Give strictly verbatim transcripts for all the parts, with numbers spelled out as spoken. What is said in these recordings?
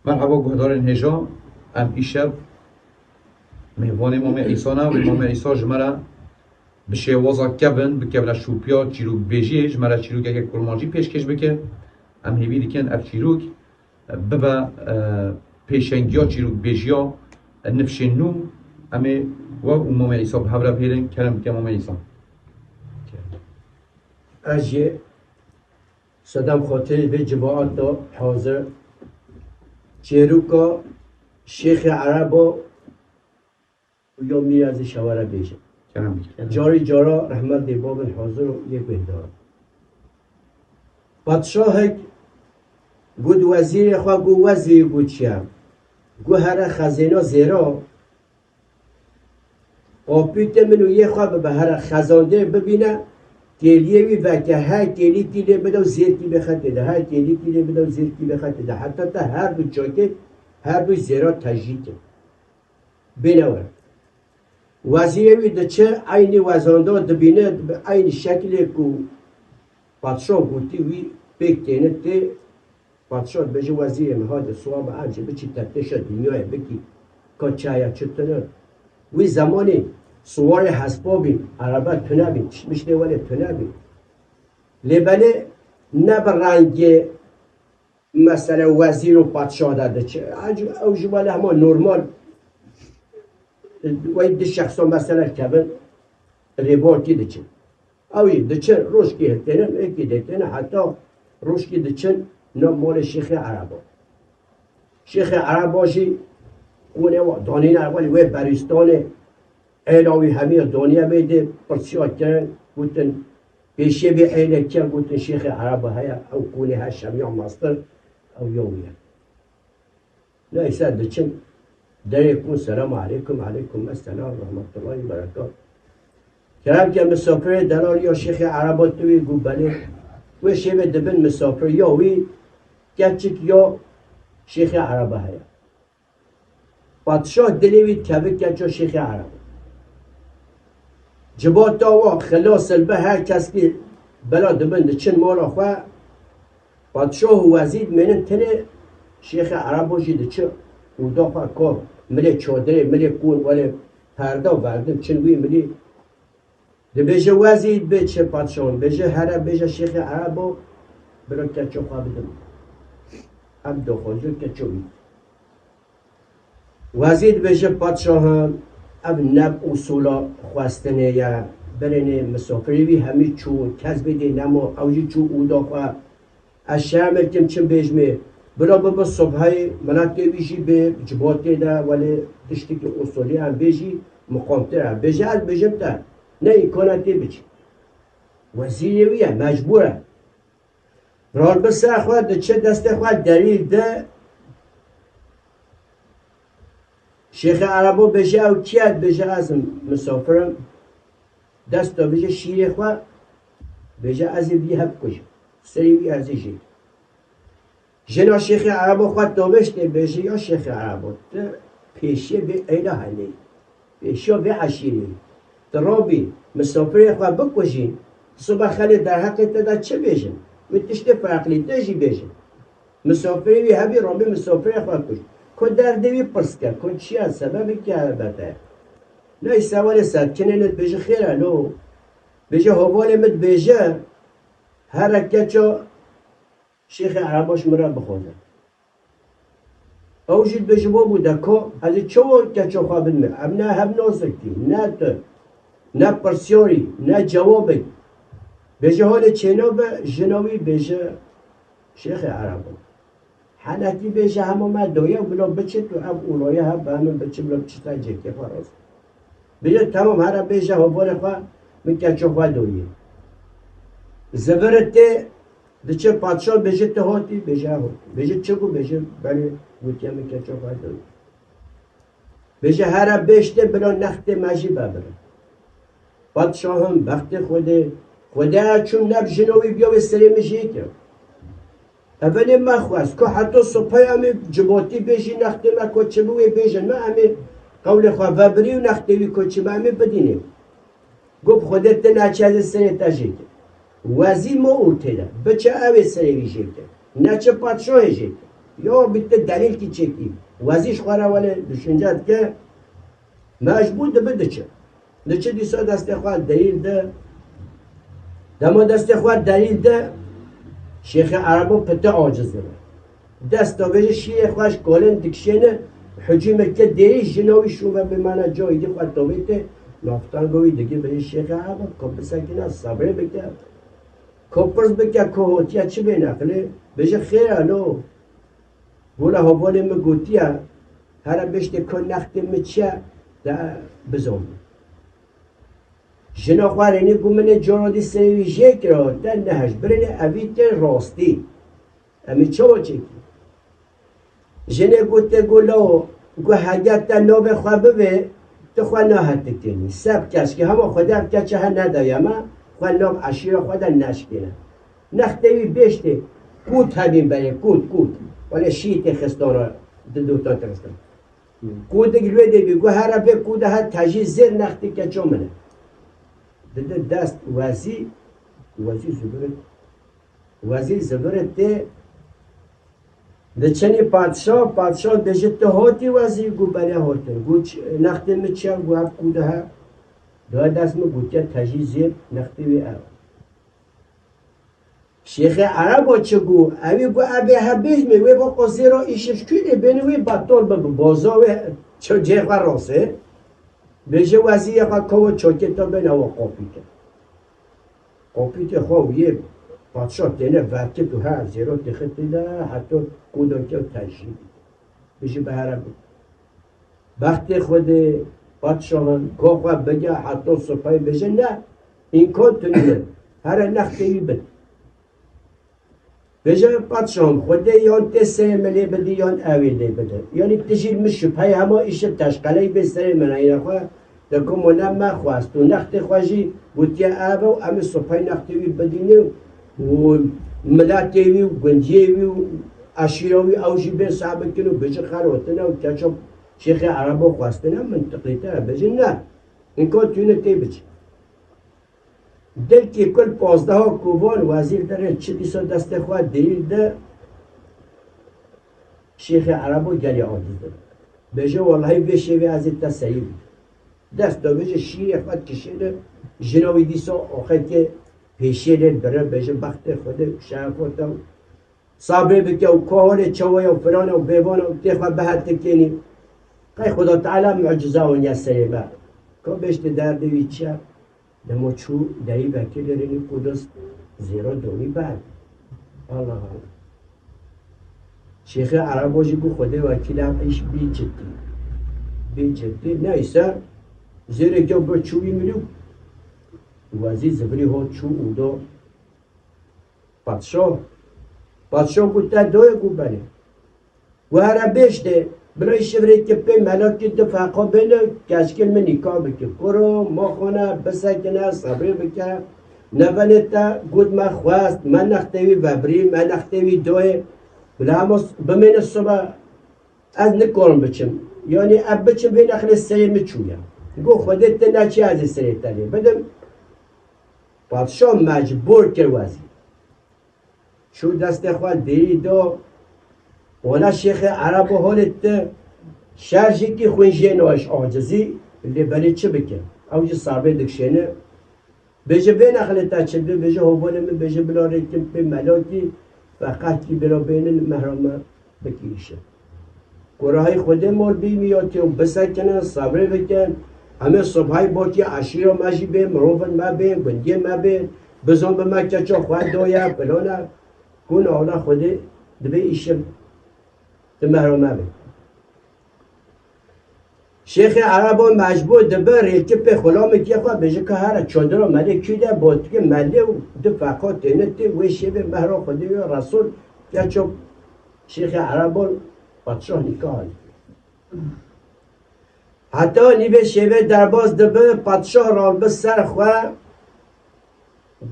Merhaba guhdarên hêja, em îşev mêvanê Mamê Îsa ne û Mamê Îsa ji me re bi şêwaza kevin, bi kevneşopiya çîrokbêjiyê ji me re çîrokeke kurmancî pêşkêş bike. Em hêvî dikin ev çîrok bibe, e, pêşengiya çîrokbêjiya nifşên nû. Em ê we û Mamê Îsa bi hev re bihêlin. Kerem bike Mamê Îsa. Ez jî sedem xatirê vê cemaeta hazir, çêroka Şêxê Ereba û ya Mîra zî şewere bêjim. Kerem bike. Carî cara rehmetê babin hazir û yê guhdar. Padşahek got wezîrê xwe, got, "Wezîr," got, "çi ye?" Got, "Here xezêna zêra, qapûtê min û yê xwe bibe, here xezandê bibîne, kêliyê wî veke, her kêlîkî lê bide û zêrkî bêxe tê de, her kêlîkî lê bide û zêrkî bêxe tê de, heta te her du çakê, her du zêra tejî ke." Bêne were. Wezîrê wî diçe, eynî wezanda dibîne, bi eynî şekilê ku padşah gotî wî pêk têne tê. Padşah dibêje, "Wezîrê min, hadi siwa be, em jî biçî teftêşa dinyayê bikî, ka çaya çi tune." Wî zemanî siwarê hespa bîn, erebe tune bîn, tiştmiştê welê tune bîn. Lê belê ne bi rengê mesela wezîr û padşah de diçe. Ew ji, ew ji wele hema normal, wey di şexsa mesela kevin rêbortî diçin. Ew jî diçin, rojkî tênin, êkî dê tênin, heta rojkî diçin nav malê Şêxê Ereba. Şêxê Ereba jî qûnê wa danîne, welî wê berîstanê, êla wî hemiya daniye vê dê pirsiya kirin, gotin, "Pêşiyê vê êlê kî ye?" Gotin, "Şêxê Ereba heye, ew qûnê her şemiya mestir, ew ya wî ye." Neyse, diçin derê qûn, "Selamu aleykum." "Aleykum esselam, rahmetullahi berekat." "Kerem ke, misafirê delal ya Şêxê Ereba tu wî?" Got, "Belê." Wê şêvê dibin misafir, ya wî keçik ya Şêxê Ereba heye. Padşah dilê wî dikeve keça Şêxê Ereba. Civata wa xilas dibe, her kes kî bela dibin diçin mala xwe. Padşah û wezîr mênin tenê Şêxê Ereba jî diçe oda xwe, ka milê çadirê, milê qûn, welê perda verdin çin wî milî. Dibêje, "Wezîr bê çi padşahim?" Bêje, "Here bêje Şêxê Ereba, bira keça xwe bidim." Ev daxwazo keça wî. Wezîr dibêje, "Padşahim, ev ne usula xwestinê ye. Berênê misafirê wî hemî çû, kes bê dê nema, ew jî çû oda xwe. Ez şerm dikim çim bêjmê. Bila bibe subhayê, miletê wî jî bê cibatê de, welê tiştekî usulî em bêjî, miqamtir e." Bêje, "Ez bêjim te, ne îmkana tê biçî." Wezîrê wî ye, mecbûr e. Ralbi ser xwe diçe, destê xwe derî de. Şêxê Erebo bêje, "Ew kî ye?" Dibêje, "Ez im, misafir im." Dest davêje şîrê xwe, bêje, "Ez ê vî hev bikujim. Serê wî ez ê jê." Jina Şêxê Erebo xwe davêştê, bêje, "Ya Şêxê Erebo, tu pêşiyê vê êla henê, pêşiya vê eşîrê, tu rabî misafirê xwe bikujî, sibe xelê derheqê te de çi bêjin? Min tiştê ferqlî te jî bêjin." Misafirê wî hebî rabî misafirê xwe kuşt. Ku derdê wî pirs ke, ku çi ye, sebebê kî helbete. Neyse, welê serkinê ne dibêje, "Xêr e lo?" Bêje, "Hevalê min dibêje, here keça Şêxê Ereba ji min re bixwaze." Ew jî dibêje, "Babo, de ka ez ê çawa keça xwe bidime? Em ne hev nazik in, ne tu, ne pirsyarî, ne cewabek." Bêje, "Holê çênabe." Jina wî bêje, "Şêxê Erebo, henekî bêje hema me daye, bila biçe tu ev olayê hev be min biçe, bila biçe te cêkê xwe rast." Bêje, "Temam, here bêje hevalê xwe, min keça xwe daye." Zivire tê, diçe padşah, bêje, "Tu hatî?" Bêje, "Ew hatî." Bêje, "Çi got?" Bêje, "Belê, gotiye min keça xwe daye." Bêje, "Here bêjte, bila nextê me jî vebire." Padşahim, bextê Xwedê, Xwedê çûm, ne bi jina wî biya wê serê min jê kir. Evelê me xwest, ku heta sopay em ê cibatî bêjî, nextê me ku çi bi wê bêjin me, em ê qewlê xwe vebirî û nextê wî ku çi be, em ê bidînê. Got, "Xwedê te neçe ez ê serê te jê kir." Wezî ma ortê de, biçe ew ê serê wî jê kir. Neçe padşahê jê kir. Ya bi te delîl kî çêkî. Wezî ji xwe re wele düşünce dike. Mecbûr dibe diçe. Diçe dîsa destê xwe delîl de. Dema destê xwe delîl de, Şêxê Erebo pite aciz dibe. Dest davêje şîrê xwe ji kolên dikişêne, hicûmeke derî jina wî şûve bimane cayê dî xwe tavête, naftanga wî digê bêje Şêxê Erebo, ka bisekine, sebrê bike. Ka pirs bike, ka hotiye çi bê neqilê, bêje xêr e lo. Gola hevalê min gotiye, here bêştê ka nextê min çi ye, te bizanî. Jina xwe rênî ku min ê cara dî serê wî jê kira, te nehişt. Birêne evî tê rastî. Em ê çawa çêkî? Jinê gote, got, lawo, got, heger te navê xwe bivê, tu xwe nahetikênî. Seb keşkî hema xwe de ev keça he nedaye me, xwe nav eşîra xwe de neşkêne. Nextê wî bêştê, kût hebîn berê, kût, kût. Wele şî tê xistana, di dotan tê xistana. Kûdik li wê dê bî, got, here vê kûde he tejî zêr nextê keça min e. Dide dest wezî, wezî zivirit. Wezî zivirit tê, diçinî padşa, padşa dibêje, tu hatî wezî? Got, belê hatim. Got, nextê min çi ye? Got, ev kûde he. Daye dest min, gotiye tejî zêr, nextê wî ev. Şêxê Erebo çi got? Ewî got, ebê hebêj me, wê bo qozêra îşiv kû dê bêne wê betal bibe. Boza wê ço cê xwe rase. Bêje wezî yê xwe kawa çokê ta bêne wa qopîte. Qopîtê xwe û yê padşah têne vekit û her zêro têxitî de, heta kûdokê tejî. Bêje bi here bû. Bextê Xwedê padşahan, ka xwe bige heta sipayê bêje, ne, îmkan tune ye. Here nextê wî bid. Bêje, padşahim, Xwedê yan tê serê min lê bidî, yan ew ê lê bide. Yanî tu jî min şubheyê hema îşe teşqeleyî bê serê min, eyne xwe, de ku mo ne me xwest û nextê xwe jî gotiye ev e û em ê sipayê nextê wî bidîne û miletê wî û gundiyê wî û eşîra wî ew jî bên seh bikin û bêje xerotine û keça Şêxê Erebo xwestine, mintiqîtir e. Bêje ne, îmkan tune tê biçe. Dilkî kul pazdeh kovan wezîr derê çi dîsa destê xwe dêyî de Şêxê Erebo gelî aciz dibe. Bêje, wellahî vê şevê ez ê te seyî bikim. Dest da bêje şîrê xwe dikişêne, jina wî dîsa axirkê pêşiyê lê bire, bêje, bextê Xwedê şerefo te û sabrê bike û ka holê çawa ye û filan e û bêvan e û tê xwe bihetikênî. Qey Xuda Teala mucize aniye serê me. Ka bêştê derdê wî çi ye? Dema çû derî vekirê rênî Qudus zêra domî ber. Allah Allah. Şêxê Erebo jî got, Xwedê wekîl, ev îş bî cidî. Bî cidî. Neyse, zêrê ke bir çû wî milî û wezî zivirî hot çû û do Padşo. Padşo got, te doyê got, belê. Got, here bêştê, bila îşev rê ke pê melakî du feqa bêne, keçikê min nîka bike. Kuro, maxone, bisekine, sebrê bike. Nevenê te got, me xwest, me nextê wî vebirî, me nextê wî doyê. Bila hema s-, bimêne sibe, ez nikarim biçim. Yanî, ez biçim vê nexlê serê min çûye. Got, Xwedê te neçî ez ê serê te lê bidim. Padşa mecbûr kir wezîr. Çû destê xwe dêrî da, wana Şêxê Erebo holê te, şer jî kî xwîn jê naş acizî, lê belê çi bike? Ew jî sabê dikşêne. Bêje vê nexlê te çi dibê? Bêje, hovalê min, bêje, bila rêkin pê melakî, feqehkî bira bênin, mehra me bikîşin. Kurahî Xwedê mor bî miyatê û bisekinin, sebrê bikin. Em ê sibhayî bakî eşîra me jî bê, mirovên me bê, gundiyê me bê, bizan bi me keça xwe daye, filan e. Ku newla Xwedê dibê îşin di mehra me bê. Şêxê Erebo mecbûr dibe rêkipê xulamekê xwe bêje ka here çadira melê kî de botikê melê û du feqa têne tê wê şêvê mehra Xwedê wê Resûl keça Şêxê Erebo padşah nîka anî. Heta nîvê şêvê derbas dibe, padşah ralbi ser xwe,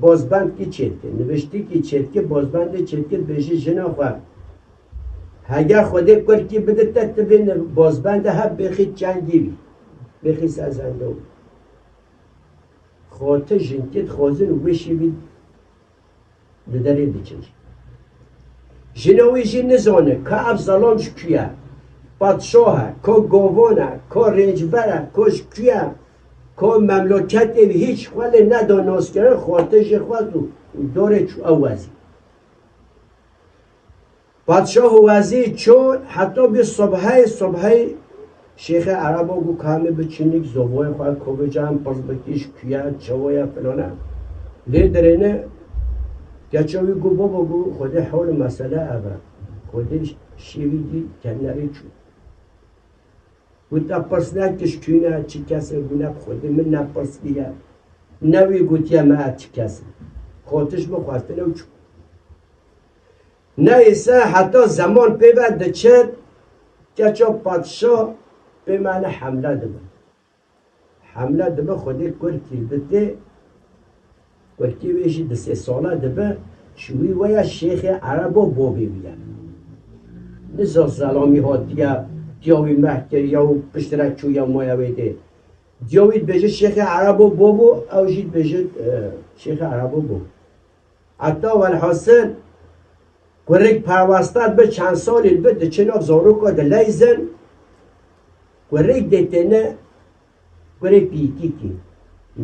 bozbend kî çêdike, niviştî kî çêdike, bozbendê çêdike dibêje jina xwe, heger Xwedê kurkî bide te, tu vê niv-, bozbende hev bêxî çengî wî, bêxî ser zendo wî. Xo tu jinkê dixwazin û wê şêvî di derê diçin. Jina wî jî nizane ka ev zelam ji ku ye, padşah e, ka govon e, ka rêncber e, ka ji ku ye, ka memleketê wî hîç xwe lê neda naskirin, xwatin jê xwest û dorê çû ew wezîr. Padşah û wezîr çûn heta bî sobheyê, sobheyê Şêxê Ereba got, ka em ê biçin nîk zovoyê xwe, kovica em pirs bikî ji ku ye, çawa ye, filan e. Lê dirêne, keça wî got, baba, got, Xwedê hewlê mesele ev e. Xwedê şêwî dî, tenerê çû. Got, te pirs nekir ji kî ne, çi kes e? Got, ne bi Xwedê min ne pirs kiriye. Ne wî gotiye me ev çi kes e. Xwatin ji min xwestine û çû. Neyse, heta zeman pê ve diçe, keça padşah pê me ne hemle dibe. Hemle dibe, Xwedê kurkî li dide, kurkê wê jî du sê sala dibe, ji wî we ya Şêxê Erebo bobê wî ye. Niza zelamî hatiye, diya wî meh kiriye û piştre çûye maya wê dê. Diya wî dibêje Şêxê Erebo bobo, ew jî dibêje, e, Şêxê Erebo bobo. Heta welhasil, kurik perwesta dibe, çend salî dibe, diçe nav zaroka dileyzin, kurik dê têne kurê pîkîkî.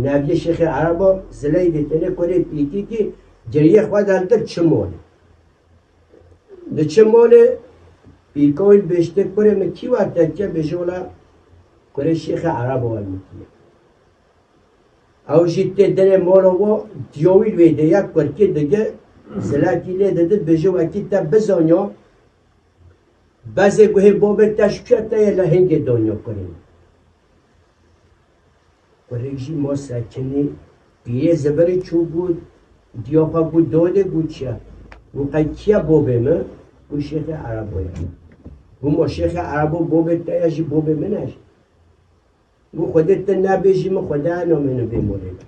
Neviyê Şêxê Ereba zileyî dê têne kurê pîkîkî, giriyê xwe de hildir çi mol e. Diçe mol e, pîka wî dibêjte, kurê min kî we te kiriye? Bêje wela kurê Şêxê Ereba we min kiriye. Ew jî tê derê mala we, diya wî wê de ya kurkê dige, zilekî lê dide, dibêje wekî te bizaniya, bezê guhê babê te ji ku ye, te yê lehengê daniya kurê min. Kurê jî ma sekinî, pîrê zivirî çû got, diya xwe got, dodê, got, çi ye? Got, qey kî ye babê min? Got, Şêxê Erebo ye. Got, ma Şêxê Erebo babê te ye jî babê min e jî? Got, Xwedê tu nebêjî, min Xwedê namênim vê molê de.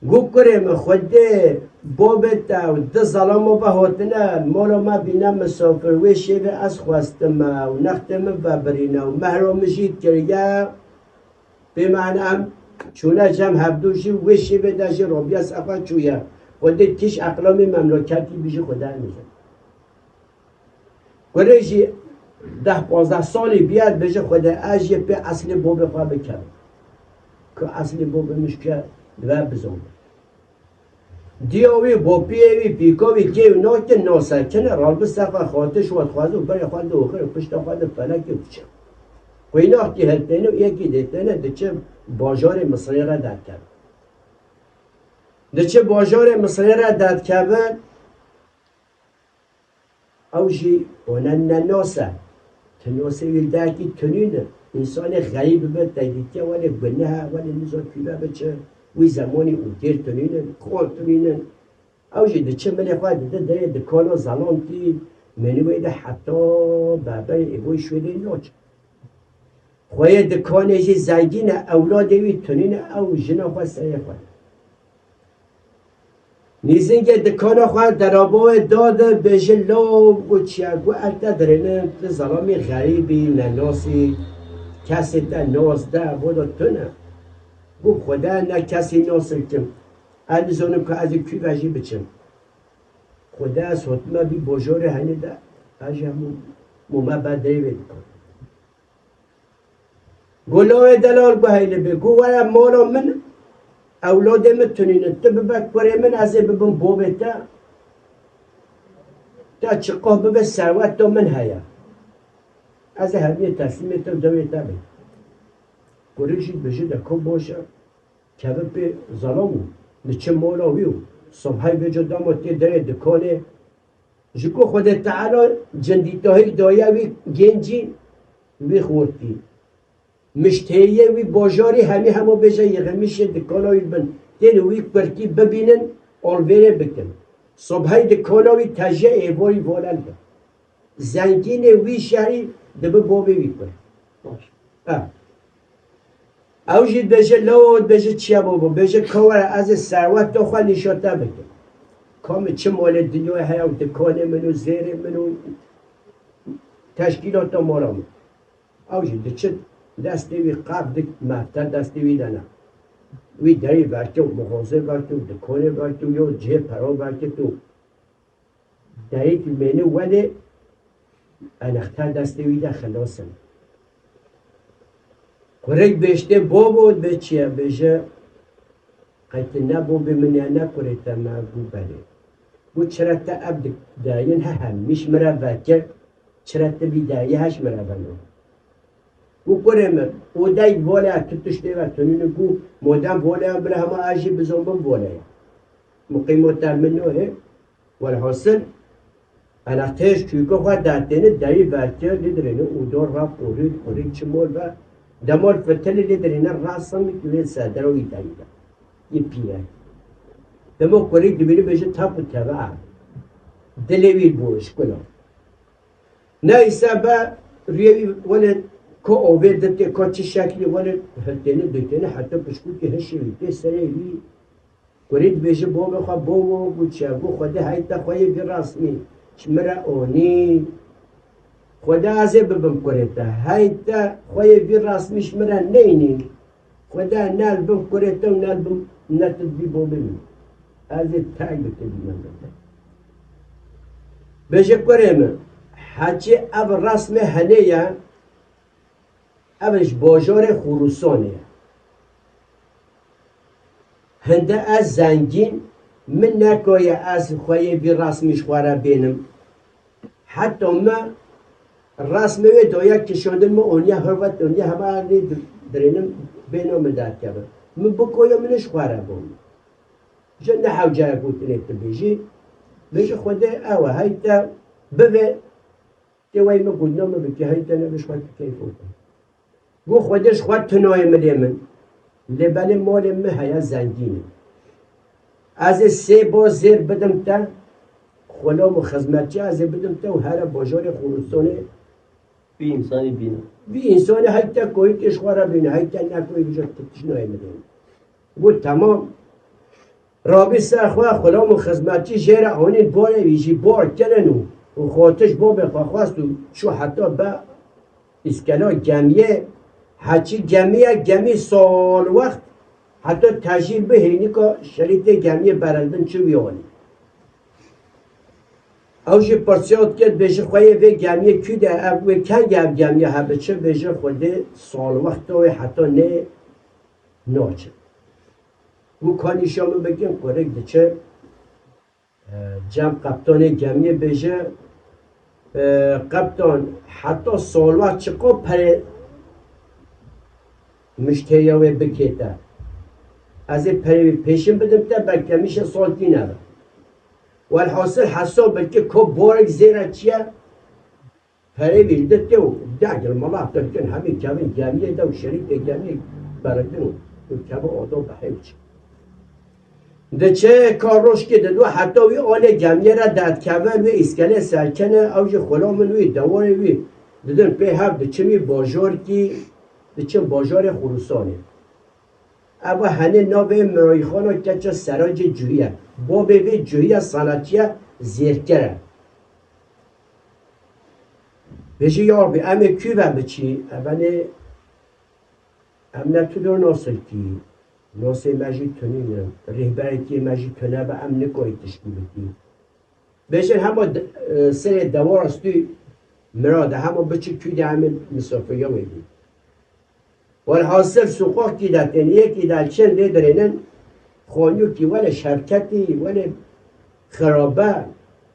Got, kurê min, Xwedê babê te û du zelama ve hatine mala me bîne misafir, wê şêvê ez xwestime û nextê min vebirîne û mehra min jî kiriye. Pê me hene em çûne cem hevdû jî wê şêvê de jî rabiye ser xwe çûye. Xwedê kîş eqlamê memleketî bijî Xwedê nizam. Kurê jî deh panzdeh salî bûye, dibêje, Xwedê ez jê pê eslê bobê xwe bikevim. Ku eslê bobê min ji ku ye, divê bizanbim. Diya wî, bopiyê wî, pîka wî kê û nake nasekine, ralbi sefa xatiş we dixwaze û berê xwe dioxir û pişta xwe di felekê diçe. Qwînaxkî hiltêne û yekî dêtêne diçe bajarê Misirê re derkeve. Diçe bajarê Misirê re derdikeve, ew jî wana nenas e. Ti nasê wî li derdkî tunîn e. Însanê xerîb bibe, te dîtiye welê guneh e, welê niza kûve biçe. Wî zemanî ûtêr tunîn in, xor tunîn in. Ew jî diçe milê xwe dide derê dikana zelamkî, menî wê de heta berberê êboyî şwêdê naçe. Xweyê dikanê jî zengîn e, ewladê wî tunîn e, ew jina xwe serê xwe de. Nîzingê dikana xwe derabawê dade bêje, law, got, çi ye? Got, ev te dirênin, tu zelamî xerîbî, nenasî, kesê te nas de, bo de tune. Got, Xwedê ne kesî nas kim. Ez nizanim ku ez ê kû ve jî biçim. Xwedê ez hatime vî bajarê henê de, ez jî hemû mome ber derê vê dikan. Got, lawê delal, got, heylê bê. Got, were mala min, ewladê min tunînin. Tu bibe kurê min, ez ê bibim bobê te. Te çiqas bibe serweta min heye. Ez ê hemiyê teslîmê te û dewê te bim. Kurik jî dibêje, de ku baş e. Keve pê zelam û diçe mala wî û sobhey vêca dema tê derê dikanê, ji ku Xwedê Teala cindîtahîk daye wî gencî, wî xortî. Mişteriyê wî bajarî hemî hema bêje yexemişê dikana wî bin. Tên wî kurkî bibînin, alvêrê bikin. Sobhey dikana wî teje êvarî volel bin. Zengînê wî şehrî dibe bavê wî kur. Baş. Ha. Ew jî dibêje, lawo, dibêje, çi ye babo? Bêje, ka were ez ê serweta xwe nîşa te bikim. Ka min çi malê dinyayê heye û dikanê min û zêrê min û teşkîlata mala min. Ew jî diçe destê wî qev dik mefte destê wî de ne. Wî derî vekir û mixazê vekir û dikanê vekir û yo cihê pera vekir û Dayê tu mêne welê, enexter destê wî de xilas in. Kurê bêjtê bobo, bê çi ye? Bêje, qey tu ne bobê min ya, ne kurê te me. Gû belê. Gû çira te ev di-, dayên he hemîş min re vekir, çira te vî dayê heş min re veno? Gû kurê min, odayî volê, tu tiştê ve tunîne. Gû modem volê bila hema ez jî bizom bin volê ye. Muqîmo te min no hê. Welhasil, enexter ji çûyîka xwe dertêne, dayî vekir, lê dirêne oda re, qorî, qorî çi mol ve, demar fitilê lê dirêne, resim ki wê sedera wî dayî de. Yê pîre. Dema kurê dibîne bêje tap û teve e. Dilê wî bo şikula. Neyse be, rûyê wî welê ka avê ditê, ka çi şeklî welê hiltêne, dotêne, heta pişkûkê hişê wî tê serê wî. Kurê dibêje bobê xwe, bobo, gû çi ye? Gû Xwedê heyta xwe yê vî resmî ji min re onî. Xwedê ez ê bibim kurê te. Heyta xwe yê vî resmî ji min re neynî. Xwedê ne li bin kurê te û ne li bin, ne tu dibî bobê min. Ez ê tek bi te bînim bi te. Bêje kurê min, heçî ev resmê henê ye, ev ji bajarê Xurûsanê ye. Hinde ez zengîn, min nekoye ez xwe yê vî resmî ji xwe re bênim. Heta me resmê wê daye kişandin, min oniye, hurvet oniye, hema ez lê di-, dirênim, bêhna min derkeve. Min bikoye, min ji xwe re bom. Ji ne hewceye gotinê tu bêjî, bêjî Xwedê ew e, hey te bivê, tê wey min gotina min bikî, hey te nebê ji xwe tu keyf û Gû Xwedê ji xwe tunayê milê min. Lê belê malê min heye, zengîn e. Ez ê sê boz zêr bidim te, xulam û xizmetçî ez ê bidim te û here bajarê Xorûsanê. Vî însanî bîne. Vî însanî hey te koyî tê ji xwe re bîne, hey te nekoyî bije tu tişt nayê milê min. Got, temam. Rabî ser xwe, xulam û xizmetçî jê re anîn barê wî jî bar kirin û, û xwe tişt babê xwe xwest û çû heta be îskela gemiyê. Heçî gemiye, gemî salwext heta tejîr bi hênika şerîtê gemiyê berildin çû wî anî. Ew jî pirsiya dike, dibêje xwe yê vê gemiyê kû de, ev wê kengê ev gemiye hebe çi? Bêje Xwedê salwexta wê heta nê naçe. Gû ka nîşa min bikin, kurek diçe, e, cem qeptanê gemiyê bêje, e, qeptan, heta salwexta çiqa perê mişteriya wê bikê te? Ez ê perê wî pêşin bidim te, belke mişe saltî nebe. Welhasil hesab bike ka barek zêre çi ye? Perê wî li destê û degil mala tirkin hemî kevin gemiyê de û şerîtê gemiyê berindin û û kevin oda bi hêv çi. Diçe ka rojkê dido heta wî alê gemiyê re derdikeve, wê îskelê serkene, ew jî xulamên wî, dewarê wî didin pê hev diçin wî bajarkî, diçin bajarê Xurûsanê. Eva henê navê mirayîxana keça seracê cuhiye. Babê vê cuhiye sanatçiye zêrker e. Bêjî, ya Rabbî, em ê kû ve biçî? Ev enê, em ne tu do nasir kî, nasê me jî tunî ne, rêhberekî me jî tune be, em nikoyî tişkî bikî. Bêjin hema de-, e, serê dewar stû mirade, hema biçî kû de em ê misafiriya wê bî. Welhasil suqoqkî de tên, yekî de çend lê dirênin, xonyûkî wele şevketî, wele xirabe,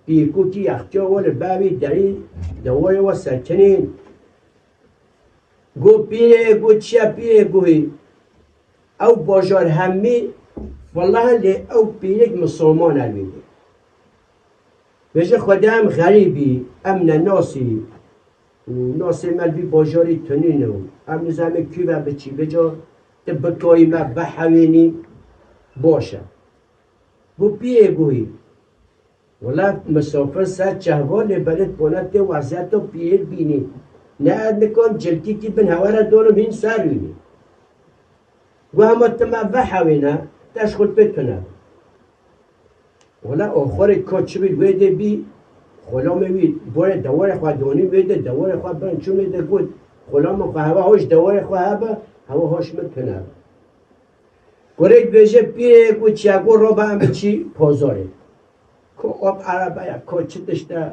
pîkûkî extiya wele bavî derî dewarê we sekinîn. Got, pîrê, got, çi ye pîrê, got, ew bajar hemî filan lê ew pîrek misilman e wê de. Bêje, Xwedê em xerîbî, em nenasî, û nasê me li vî bajarî tunîne û em nizanê kû ve biçî, vêca tu bikayî me bihewênî, baş e. Got, pîrê, got, wela misafir ser çehva lê belê pona tê weziyeta pîrê bînî. Ne ez nikarim cilkîkî bin hewe re donim hîn ser wînî. Got, hema tu me vehewêne, te ji xwe pê tune. Wela oxorê ka çi bî wê de bî, xulamê wî borê dewarê xwe donî wê de, dewarê xwe bin çû wê de, got, xulamê xwe hewa hoş dewarê xwe hebe, hewa hoş min tune be. Kurê dibêje, pîrê, got, çiya, got, roba em biçî pazarê. Ko ap erebeya, ko çi tişte,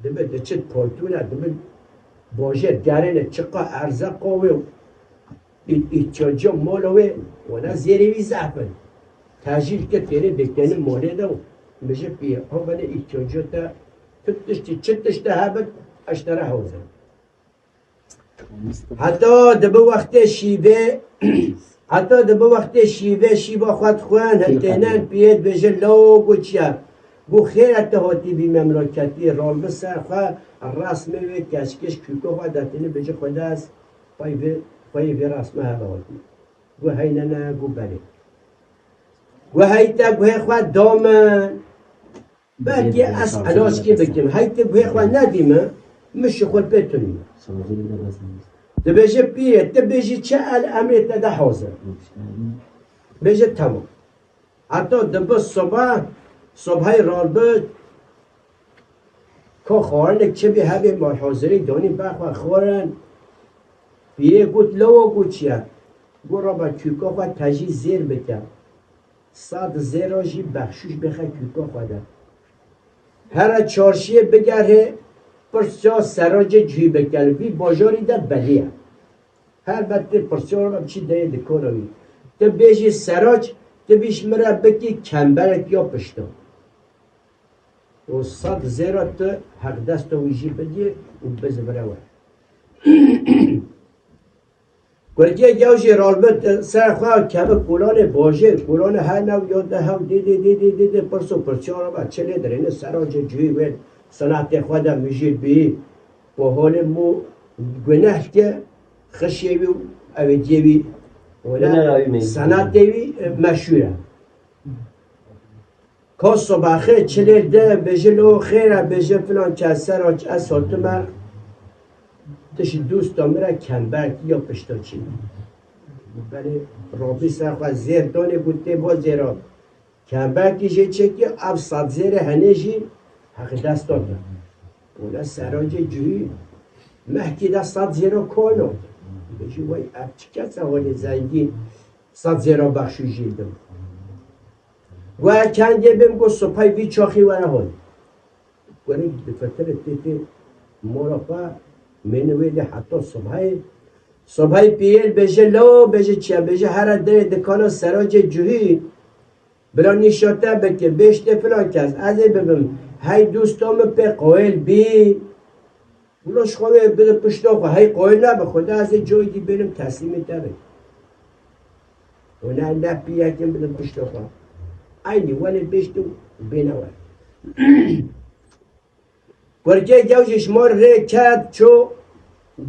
dibe diçit poytûna, dibe bojê derêne çiqa erzeqa wê û î-, îhtiyacê mala wê, wela zêrê wî zehf in. Tecîl ke têrê dikeni molê de û mijê pî, ho bene îhtiyacê te, tu tiştî, çi tişte hebit, ez te re hozir. Heta dibi wextê şîvê, heta dibi wextê şîvê, şîva xwe dixwin, hitênin piyê dibêje, lawo goçiya. Gu xêr e te hatî vî memleketî, ralbi ser xwe, resmê wê keçkiş kûko xwe detîne, bêje, Xwedê ez pey vê, pey vê resme heve hatî. Gu hey nene, gu belê. Gu hey te guhê xwe da min. Belkî ez elaçkî bikim. Hey tu guhê xwe nedî min, min ji xwe pê tunî. Dibêje, pîrê, tu bêjî çi, el emrê te de hazir. Bêje, temam. Heta dibi soba, sobhayê ralbi, ko xwarinek çi bî hebê, mal hazirî danî ber xwe xwarin. Pîrê got, lawo, got, çi ye? Got, raba kûka xwe tecî zêr bike. Sed zêra jî bexşîş bixe kûka xwe de. Here çarşiyê bigerhê, pirsa seracê cihî bike. Li vî bajarî de belî ye. Her bet tê pirsa re biçî deyê dikana wî. Tu bêjî serac, tu bîş min re bikî kemberek ya pişta. Û sed zêra tu heqdesta wî jî bidî û bizivire we. Kurkê gew jî ralbit ser xwe keve kulanê bajêr, kulanê her new ya de hew dê dê dê dê dê dê pirso pirçiya re ve çi lê dirêne sera cê cihî wê senatê xwe de mijîl bî. Û holê mû guneh ke xişê wî û ew ê diyê wî wele senatê wî, e, meşhûr e. Ka sobaxê çilêr de bêje, lo xêr e, bêje filan kes ser aç ez hatime, tu ji dosta min re kemberkî ya pişta çî. Belê Rabî ser xwe zêr danê, got tê bo zêra. Kemberkî jê çêkî, ev sed zêrê henê jî heqdesta te. Wele seracê cihî mehkî de sed zêra kono. Bêjî wey ev çi kes e holê zengîn sed zêra bexşîş jî dim. Got, ez kengê bêm, got, sipay vî çaxî were hol. Got, difetire tê tê mora xwe, mêne wê lê heta sibhayê. Sibhayê piyê li bêje, lo, bêje çiya, bêje here derê dikana seracê cihî. Bila nîşa te bike, bêştê filan kes, ez ê bibim. Hey dosta min pê qoyil bî. Wilo ji xwe wê bide pişta xwe. Hey qoyil nebe, Xwedê ez ê coyî dî bênim teslîmê te bim. Û ne, ne pîyekên bide pişta xwe. Eynî welê bêşt û bêne we. Kurkê gew jî ji mar rê ket, çû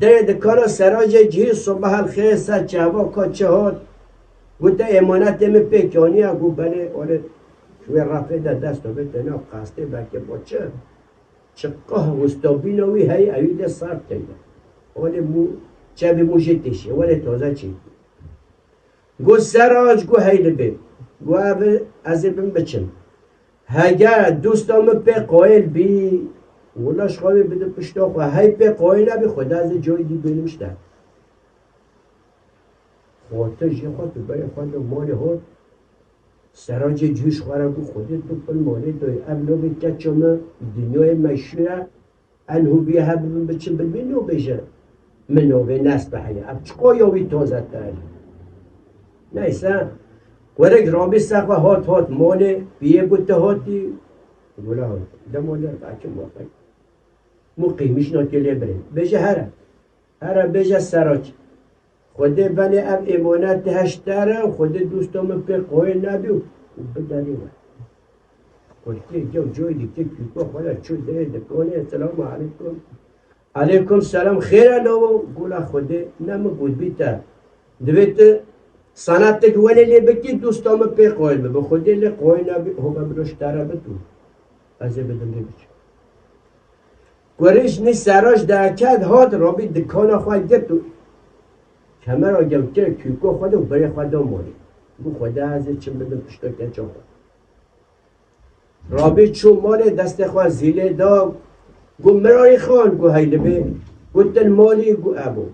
derê dikana seracê cihî, soba helxê ser çehva ka çi hat. Gote, êmanetê min pê kaniya, got, belê, olê, ji wê refê de dest xwe bide nav qestê, belkê bo çi? Çiqah wistobîna wî heye, ewî de sar teyde. Olê mû, çevê mû jê têşiye, welê taze çêkî. Got, serac, got, hey li bê. Got, ev ez ê bin biçim. Heger dosta min pê qoyil bî, wila ji xwe wê bide pişta xwe. Hey pê qoyil nebî, Xwedê ez ê coyî dî bênim ji te. Xwatir jê xwest û berê xwe da malê hot. Seracê cihî ji xwe re got, Xwedê tu pil malê dayî. Ev navê keça min dinyayê meşhûr e. En hûvî hebibin biçin bin bin nobêje. Min navê nespe heye. Ev çiqa ya wî taze te heye. Neyse. Werek Rabî ser xwe hat, hat malê. Piyê got, tu hatî. Gula hat. Dema der belkî wexek. Mû qîmîş nakê lê birê. Bêje here. Here bêje serac. Xwedê belê ev êmanet heşt te re û Xwedê dosta min pê qoyê nebî û biderê we. Kurkê gew coyê dî tê kûka xwe re çû derê dikanê, Selamu aleykum. Aleykum selam, xêr e lawo? Gula Xwedê, ne min got bî te. Divê tu senatek welê lê bikî, dosta min pê qoyê bibe. Xwedê lê qoyê nebî, ho be biro ji te re bitû. Ez ê bidim rê biçim. Kurê ji nî sera ji derket hat, Rabî dikana xwe girt û kemera gewtire kûka xwe de û berê xwe da malê. Got, Xwedê ez ê çim bidim pişta keça xwe. Rabî çû malê, destê xwe zîlê da, got, Mirarî Xan, got, hey li bê. Got, tu li malî? Got, ebû.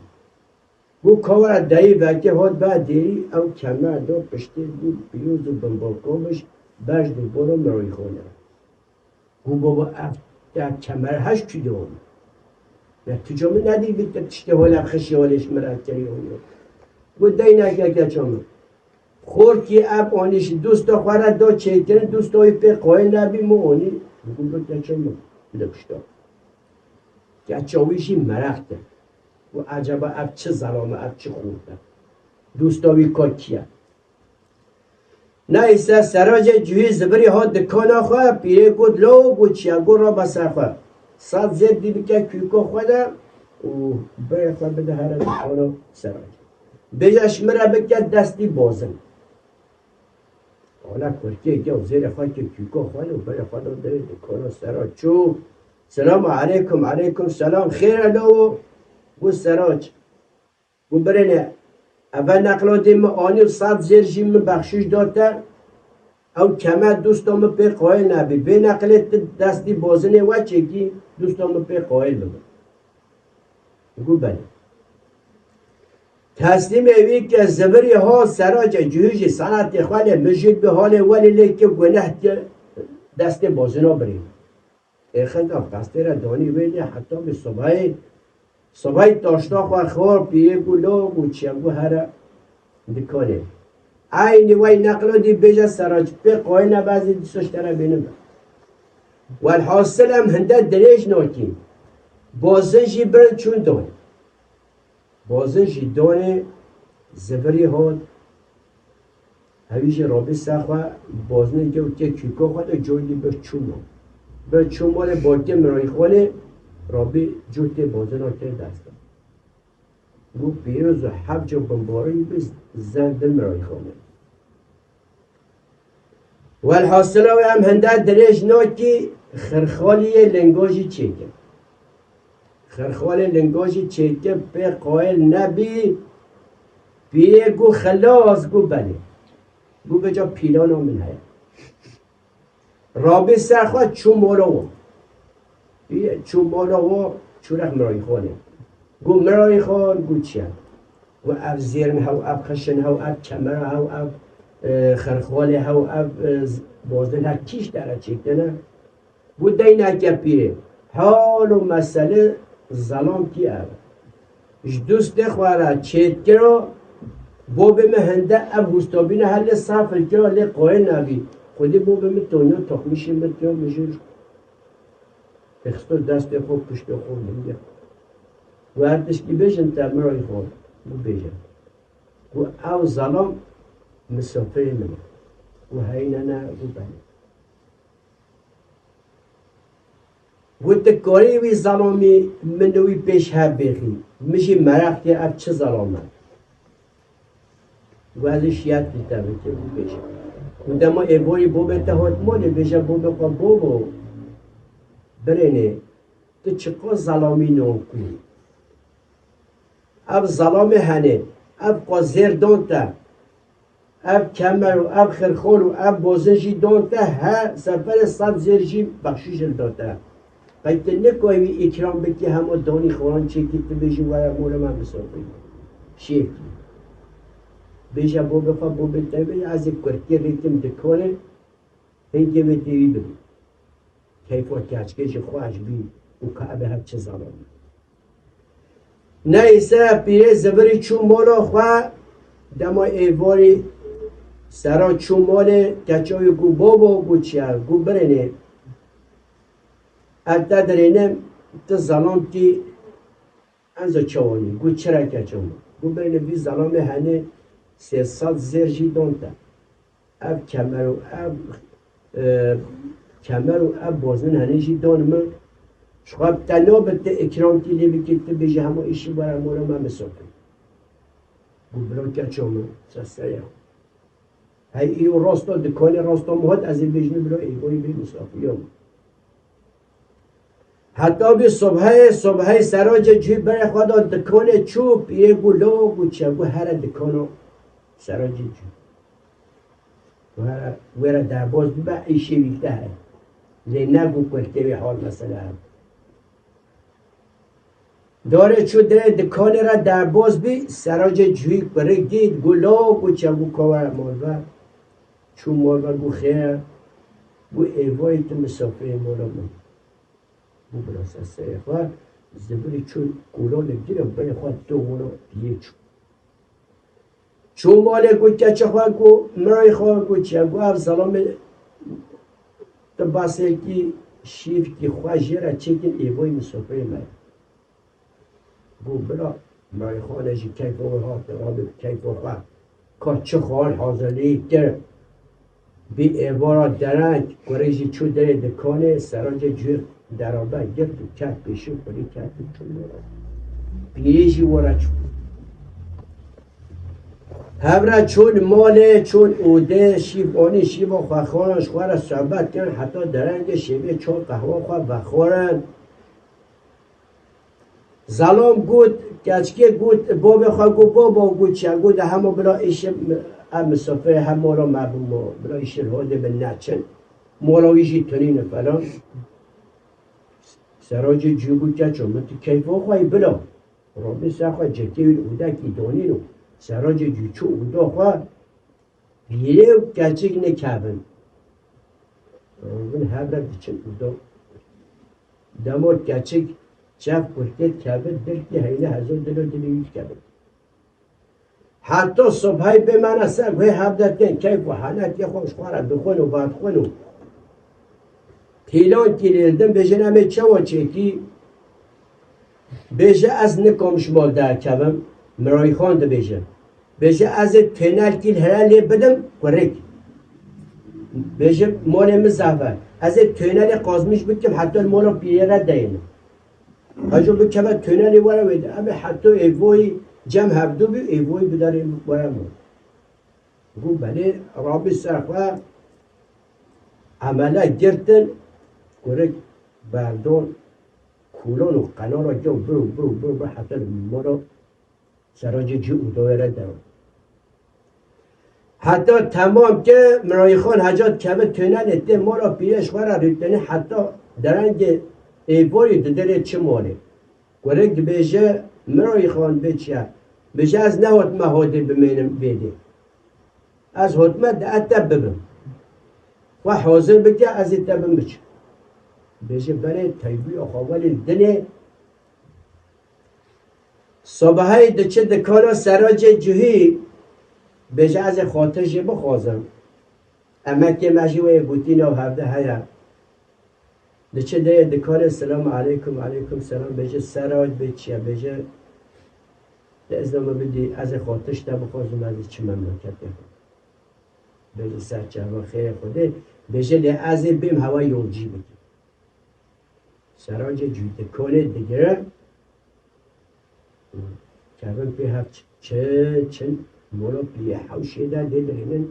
Got, ka were dayî vekê hat ber dêrî, ew kemer da piştê, got, pîroz û binbalkomiş, berj dû boro Mirarî Xan e. Got, baba, ev te kemer heş çi diyor? Ya tu camı ne diye bitti işte, hole xişi hole şmira keriyor. Got, deynek ya geçamı. Xorkî ev anî ji dosta xwe re da çêkirin, dosta wî pê qayil nebî, min anî. Got, geçamı. Li pişta. Keça wî jî meraq kir. Got, eceba ev çi zelam e, ev çi xort e? Dosta wî ka kî ye? Neyse, Serace cihî zivirî hat dikana xwe, pîrê got, lo, got, çi ye? Got, rabe ser xwe. Sed zêr dî bike kûka xwe de û birê xwe bide here dikana Serace. Bêje, ji min re bike destî bazin. Wala kurkê gew zêrê xwe kir kûka xwe û berê xwe da derê dikana Serac çû. Selamu aleykum, aleykum selam. Xêr e lawo? Got Serac. Got birêne, eve neqladê min anî û sed zêr jî min bexşîş da te. Ew keme dosta min pê qayil nebî. Vê neqlê tu destî bazinê we çêkî, dosta min pê qayil bibe. Got belê. Teslîmê wî ke zivirî ha Serace cihû jî senetê xwe lê mijûl bi halê welê lê ke guneh ke destê bazina birî. Êxilda qestê re danî wê lê heta bi sobahê, sobahê taşta xwe xwar pîyê got, lo got, çiye got, here dikanê. Eynî wey neqlo dî bêje Serac, pê qayil nebe ez ê dîsa ji te re bênim. Welhasil em hinde dirêj nakîn. Bazin jî birin çûn danê. Bazin jî danê zivirî hat. Hewî jî rabî ser xwe bazinê gewtê kûka xwe de coy dî bir çû mal. Bir çû malê bakê mirayîxanê rabî cotê bazina kir dest. Got pîroz û hevca bimbarî bi zend di mirayîxanê. Welhasila wê em hinde dirêj nakî, xirxaliyê linga jî çêkir. Xirxalê linga jî çêkir, pê qayil nebî, pîrê got xilas, got belê. Got vêca pîlana min heye. Rabî ser xwe çû mala wan. Pîrê çû mala wan, çû rex mirayîxanê. Got mirayîxan, got çi ye? Got ev zêr in hew, ev xişin hew, ev kemera hew, ev, e, xirxalê hew, ev, e, z-, bazin hev kî ji te re çêkirine? Got deyneke pîrê. Hal û mesele zelam kî ev e. Ji dostê xwe re çêtkira, babê min hinde ev hûstabîne her lê sefir kira lê qayil nebî. Xwedî babê min tonya toxmîşê min tiya mijûl. Xisto destê xwe piştê xwe hingê xwe. Got her tişkî bêjin te mirayîxan. Got bêje. Got ew zelam misafirê min e. Got heyîne ne, got belê. Got tu karî wî zelamî min û wî pêş hev bêxî. Min jî meraq kir ev çi zelam e. Got ez ê şiyet li te bikim û bêjim. Û dema êvarî bobê te hat malê bêje bobê xwe, bobo, birênê, tu çiqas zelamî nan kû. Ev zelamê henê, ev qas zêr dan te. Ev kemer û ev xirxol û ev bozin jî dan te, he seferê sed zêr jî bexşîş li da te. Qey tu nikayî wî îkram bikî, hema danî xwaran çêkî, tu bêjî were mola me misafir. Şêkî. Bêje bobê xwe, bobê te bê, ez ê kurkê rêkim dikanê, hingê wê têwî bibî. Keyfa keçkê jî xweş bî û ka ebe her çi zelam. Neyse, pîrê zivirî çû mala xwe, dema êvarî sera çû malê, keça wî got, babo, got çi ye? Got birênê, ez te dirênim, tu zelam tî, enza çawanî. Got çira keça min? Got birênê, vî zelamê henê sê sed zêr jî dan te. Ev kemer û ev, e, kemer û ev bozin henê jî dan min. Ji xwe bi te nabe, tu îkramkî lê bikî, tu bêjî hema îşî were mola me misafir. Got bila keça min, se sere. Hey, îro rasta dikanê rasta min hat, ez ê bêjim bila êvarî bê misafiriya min. Heta bî sobheyê, sobheyê sera cê cû berê xwe da dikanê çû, pîrê got, lo, got çi ye? Got here dikana sera cê cû. Got here, wê re derbaz bibe, îşê wî te heye. Lê negot kurkê wê hal mesele hebe. Darê çû derê dikanê re derbaz bî, sera cê cûyî kurik dît, got, lo, got çi ye? Got ka were mal ve. Çû mal ve, got xêr e. Bû êvarî tu misafirê mala min. Bû bila ser serê xwe, zivirî çû, kûlanê girê berê xwe do mala piyê çû. Çû malê ku keçê xwe ku mirayê xwe ku çiye, ku ev zelamê tu basekî şîvkî xwe jê re çêkin êvarî misafirê me. Got, bira, Merîxanê ji keyfa wê hate, rabê bi keyfa xwe. Ka çi xwarin hazirlî kir. Bî êvara dereng, kurê jî çû derê dikanê, seracê cû deraber girt û ket pêşî xwedî ket û çû were. Pîrê jî were çû. Hev re çûn malê, çûn odê, şîv anî, şîva xwe xwarin, ji xwe re sohbet kirin, heta derengê şevê çay qehwa xwe vexwarin. Zelam got, keçikê got, bavê xwe got, baba, got, çi? Got, hema bila îşê, em misafirê hem mala me bû, bila îşê hodê bin neçin. Mala wî jî tunîne falan. Seracê cû got, keço min, tu keyfa xwe yî bila. Rabî ser xwe cekê wî odekî danîno. Seracê cû çû oda xwe, pîrê û keçik nikevin. Rûvin hev re diçin û do. Dema keçik çev kurkê dikevin, dilkî heyne hezar dilo dilê wî dikevin. Heta sibhayê bêmene ser guhê hev de tên keyf û henekê xwe ji xwe re dixwin û vedixwin û pîlankî lê didin, bêjin, em ê çawa çêkî? Bêje, ez nikom ji mal derkevim, Mirayxan dibêje. Bêje, ez ê tênelkî li here lê bidim, kurik. Bêje, malê min zehf e. Ez ê tênelê qazmîş bikim, heta li mala pîrê re deynim. Hejo bikeve tênelê were wê de. Em ê heta êvoyî cem hevdû bî, êvoyî bidarê were mal. Got, belê, rabî ser xwe emele girtin, kurik berdon, kûlon û qenara gew biro, biro, biro, biro, heta li mala seracê cû û dawê re dew. Heta temam ke Mirayîxan heca dikeve tênelê tê mala pîrê ji xwe re rûtenê heta derengê êvarî diderê çi malê. Kurik dibêje, Mirayîxan bê çi ye? Bêje, ez nehatime hodê bimênim vêdê. Ez hatime di ete bibim. Xwe hazir bike, ez ê te bim biçim. Bêje, belê, teybûya xwe welê dinê. Sobahayê diçe dikana seracê cihî, bêje, ez ê xatir jê bixwazim. Emekê me jî wê gotî nav hevde heye. Diçe derê dikanê, selam aleykum, aleykum selam, bêje, serac bê çi ye? Bêje, te izna min bidî, ez ê xatir ji te bixwazim, ez ê çim memleketê xwe. Bêje, ser çava xêrê Xwedê. Bêje, lê ez ê bêm hewa yolcî bikim. Seracê cû dikanê digire. Kevin pê hev çi, çi, çin, molo piyê hewşê de lê dirênin,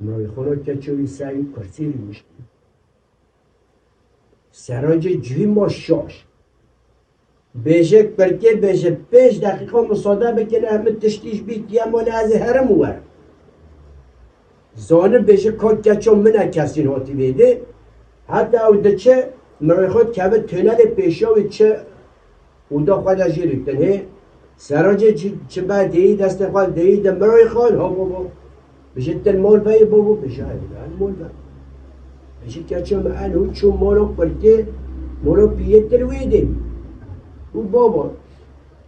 Mirayxana keço wî ser wî kursî rûniştî. Seracê cihî ma şaş. Bêje kurkê, bêje, pênc deqîqa musade bikine, min tiştî ji bîr tiye malê, ez ê herim û werim. Zanin bêje, ka keça min e kesîn hatî vêdê. Heta ew diçe, Mirayxan dikeve tênelê pêşiya wî çi oda xwe de jê rûtin hê. Seracê çi, çi be deyî destê xwe deyî de Mirayxan, ha baba. Bêje, til mol veyê baba, bêje, ev mol ve. Bêje, keça min en hû çû molo kurkê, molo piyê til wê dê. Û baba,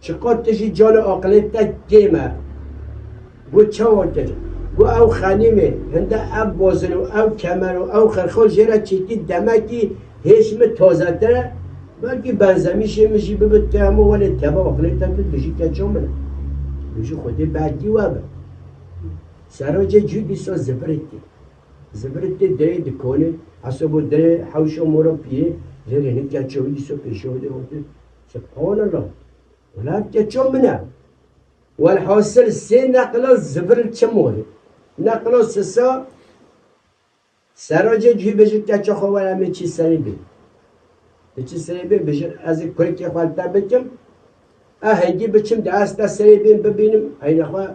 çiqas tu jî cana aqilê te kêm e. Got, çawa kir? Got, ew xenîmê, hinde ev bozin û ew kemer û ew xirxol jê re çêkî demekî hêş min tazetir e. Belkî benzemîşê min jî bibe, tu hemû welê teva aqilê te tu dijî keça min e. Dijî Xwedê belkî we be. Serocê cû dîsa zivirik tê. Zivirik tê derê dikanê, hesabo derê hewşa mora piyê, lê rênik keça wî dîsa pêşiya wî de hatî. Subhanallah. Wela ev keça min e. Welhasil sê neqila zivir çi morê. Neqila sisa seracê cihî bêjin keça xwe were em ê çî serê bê. Diçî serê bê bêjin ez ê kurikê xwe li te bikim. E hêgî biçim de ez te serê bêm bibînim, eyne xwe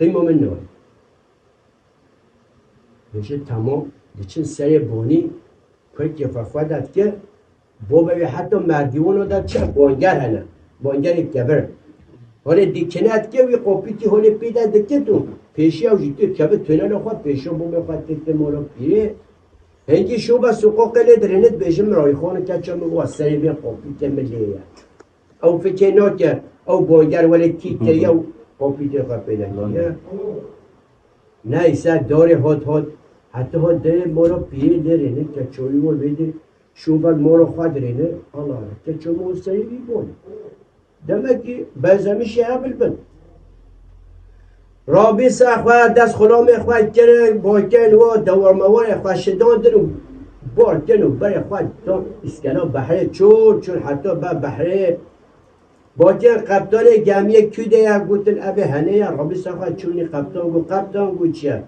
qîmo min nayê. Bêje, temam, diçin serê bonî, kurkê xwe xwe de dike, bo be wê heta merdîwano de çi banger hene, bangerê kevir. Holê dîkine dike, wî qopîtî holê pê de dikit û pêşiya wî jî tê kevir tûnela xwe pêşiya bo be xwe tê tê mala pîrê. Hingî şûva sûqoqê lê dirêne, dibêje, mirawî xwe, keça min wa serê vê qopîtê min lê ye. Ew fikê nake, ew bonger wele tî kiriye û qopîtê xwe pê de kiriye. Neyse, dorê hot hot, heta hot derê mora piyê lê rêne, keçoyî we vê de şûva mora xwe dirêne, Allah, keço min serê vî bone. Demek ki benzemişî hev li bin. Rabîsa xwe, dest xulamê xwe kirin, boken wa dewarmewarê xwe şidandin û bartin û berê xwe dan îskela behrê, çû, çûn heta ber behrê. Boken qeptanê gemiyê kû de ye, gotin, "Ev ê hene ye." Rabîsa xwe çûnî qeptan, got, "Qeptan," got, "çi ye?"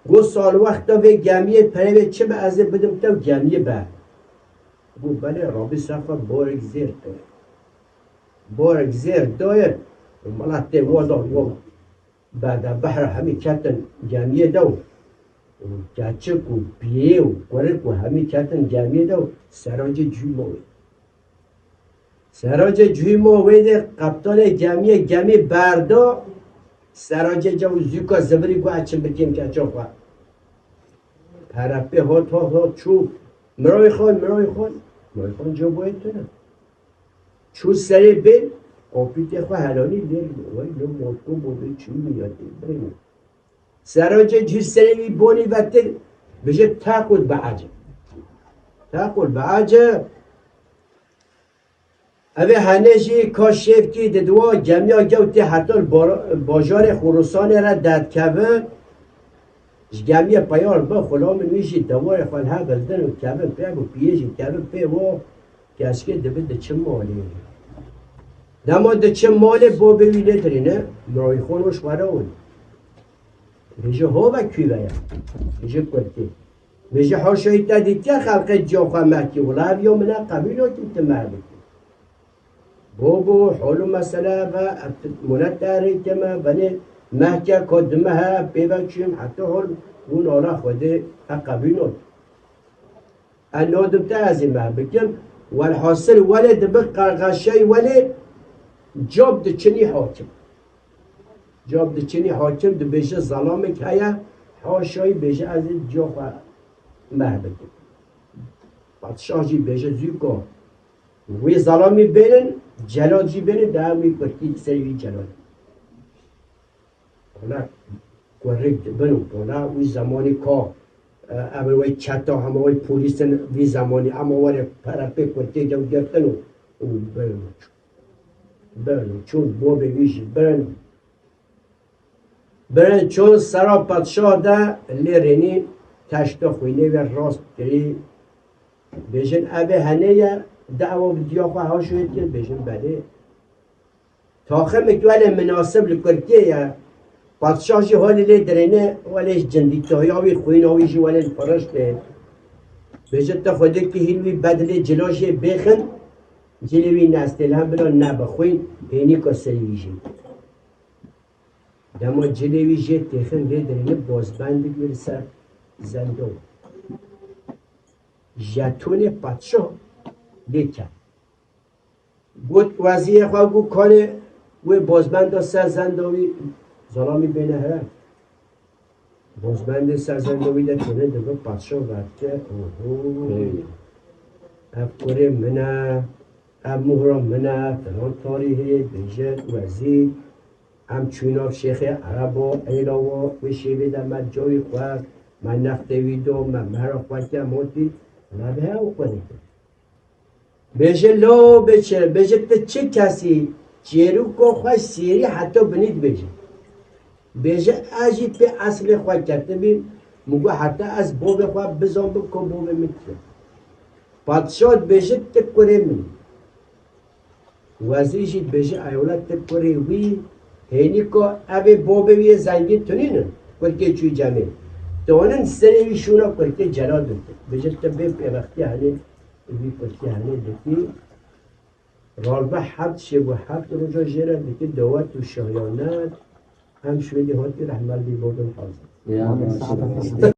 Got, "Salwexta vê gemiyê perê wê çi be, ez ê bidim te û gemiyê be." Got, "Belê." Rabîsa xwe borek zêr te. Borek zêr dayê, mala tê wa da, wa berde behra hemî ketin gemiyê de û, û keçik û piyê û kurik û hemî ketin gemiyê de û seracê cû ma wê. Seracê cû ma wê de qeptanê gemiyê gemî berda, seracê ca û zûka zivirî got, "Eçin bikêm keça xwe." Perepê hot hot hot çû. Miroyê xwe, miroyê xwe, miroyê xwe ca boyê tune. Çû serê bên, qopîtê xwe helanî lê, wey, lo motko bo bê çû niyatê, birê min. Serocê cî serê wî bonî vetir, bije tequl be eceb. Tequl be eceb. Evê hene jî ka şêvkî di diwa gemiya gewtê heta li bar-, bajarê Xurusanê re derdkevin. Ji gemiyê peyar bi, xulamên wî jî dewarê xwe li hev hildin û kevin pê û piyê jî kevin pê û keşkê dibi diçin malê. Dema diçin malê, bobê wî lê dirîne, miroyî xwe nûş xwe re win. Bêje hove kû ve ye. Bêje kurtê. Bêje haşayî te dîtiye xelqê ciya xwe mehkî. Wila ev ya min e, qebîlo kim ti meh bikî. Bo bo, hol û mesele ve, ev ti mune te rê keme, venê mehke ko di meh e, pê ve çûyim, heta hol û nala Xwedê e qebîlo. E nodim te ez ê meh bikim. Welhasil welê dibi qerqeşey welê cab diçinî hakim. Cab diçinî hakim dibêje zelamik heye, haşayî bêje ez ê ciya xwe meh bikim. Padşah jî bêje zûko wê zelamî bênin, celad jî bênin, dewam wî kurtî serî wî celad. Wala kurik dibin û wala wî zemanî ka, e, ev wê çeta hema wê polîsin vî zemanî hema were pere pê kurtê de girtin û, û birin û çûn. Birin û çûn, bobê wî jî birin. Birin çûn sera padşah de lê rênî teşta xwînê wê rast kirî. Bêjin ev ê hene ye, dawa bi diya xwe haşoyê kir, bêjin belê. Taximik welê minasib li Kurkê ye. Padşah jî holê lê dirêne, welê ji cindîtahiya wî, xwîna wî jî welê li firiştê. Bêje te Xwedê ki hîn wî bedilê cila jê bêxin, cilê wî nestê li hem bila nebe xwîn, hênîka serî wî jê. Dema cilê wî jê têxin lê dirêne, bozbendik wê li ser zendo. Jetonê padşah lê ket. Got wezîrê xwe, got, "Kanê wê bozbenda ser zenda wî zelamî bêne here." Bozbendê ser zenda wî de têne dibe, padşah vedike, "Oho, ev kurê min e, ev muhra min e, filan tarîhê." Bêje wezîr, "Em çûn nav şêxê Ereba, êla wa, wê şêvê de me cawî xwest, me nextê wî do, me mehra xwe ke motî, me bi hev xwe dike." Bêje, "Lo bêçe, bêje, ti çi kesî, çêrûko xwe sêrî heta binî dibêje." Bêje, "Ez jî pê eslê xwe ketibîm, min got heta ez bovê xwe bizanbim ku bovê min kî ye." Padşah dibêje, "Ti kurê min î." Wezîr jî dibêje, "Ey wele ti kurê wî, hênî ku ev ê bovê wî yê zengîn tunînin, kurkê çûyî cemê. Tonin serê wî şûna kurkê celal dike." Bêje, "Ti bê pêvextî henê." Vî kurtî henê dikî, ralbe heft şev û heft roja jê re dikî dawet û şahiyanet, em şûyê hatî rehmet bî bordin hazir. Ya, maşallah.